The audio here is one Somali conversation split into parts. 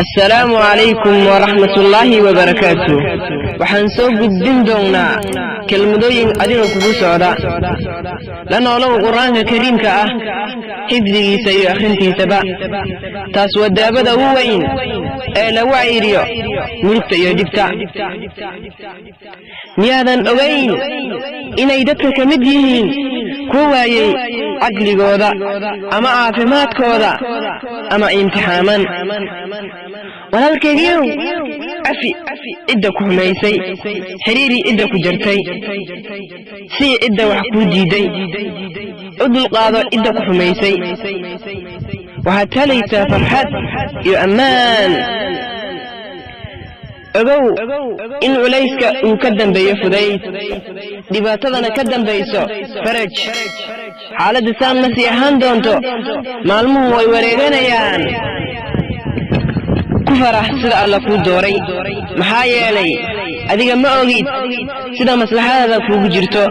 Assalaamu calaykum waraxmatullaahi wabarakaatu. Waxaan soo gudbin doonaa kelmadooyin adiga kugu socda. La noolow Qur-aanka Kariimka ah, xifdigiisa iyo akhrintiisaba. Taas waa daawada ugu weyn ee lagu cayriyo murugta iyo dhibta. Miyaadan ogayn inay dadka ka mid yihiin kuwa waayey caqligooda ama caafimaadkooda ama imtixaaman? Walaalkaygiyow, cafi cidda ku xumaysay, xiriiri cidda ku jartay, sii cidda wax kuu diiday, u dulqaado cidda ku xumaysay. Waxaad helaysaa farxad iyo ammaan. Ogow in culayska uu ka dambeeyo fudayd, dhibaatadana ka dambayso faraj. Xaaladda saan ma sii ahaan doonto, maalmuhu way wareeganayaan. Ku farax sida Alla kuu dooray, maxaa yeelay adiga ma ogid sida maslaxadaada kuugu jirto.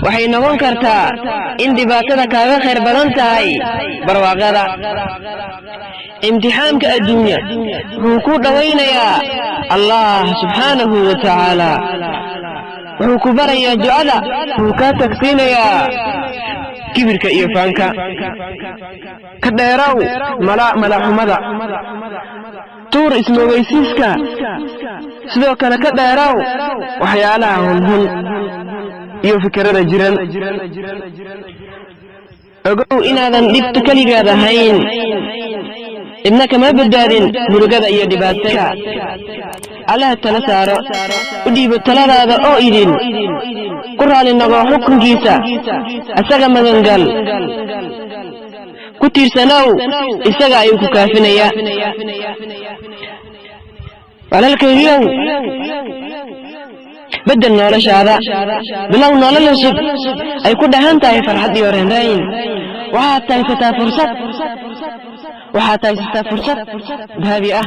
Waxay noqon kartaa in dhibaatada kaaga khayr badan tahay barwaaqada. Imtixaamka adduunya wuxuu ku dhowaynayaa Allah subxaanahu wa tacaala, wuxuu ku barayaa ducada, wuxuu kaa tagsiinayaa kibirka iyo faanka. Ka dheeraw malaxumada, tuur ismoogaysiiska, sidoo kale ka dheeraw waxyaalaha hunhun iyo fikirada jiran. Ogow inaadan dhibta keligaad ahayn, cidna kama badbaadin murugada iyo dhibaatada. Allaha tala saaro, u dhiibo taladaada oo idin ku raali noqo xukunkiisa, isaga magangal, ku tiirsanow, isaga ayuu ku kaafinaya. Walaalkaygiyow, beddel noloshaada, bilow nolol cusub ay ku dhahan tahay farxad iyo reenrayn. Waxaad haysataa fursad, waxaad haysataa fursad dahabi ah.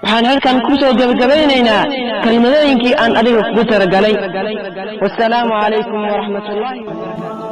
Waxaan halkan ku soo gebagabaynaynaa kelmadooyinkii aan adiga kugu talagalay. Wasalaamu calaykum waraxmatullaahi wabarakaatu.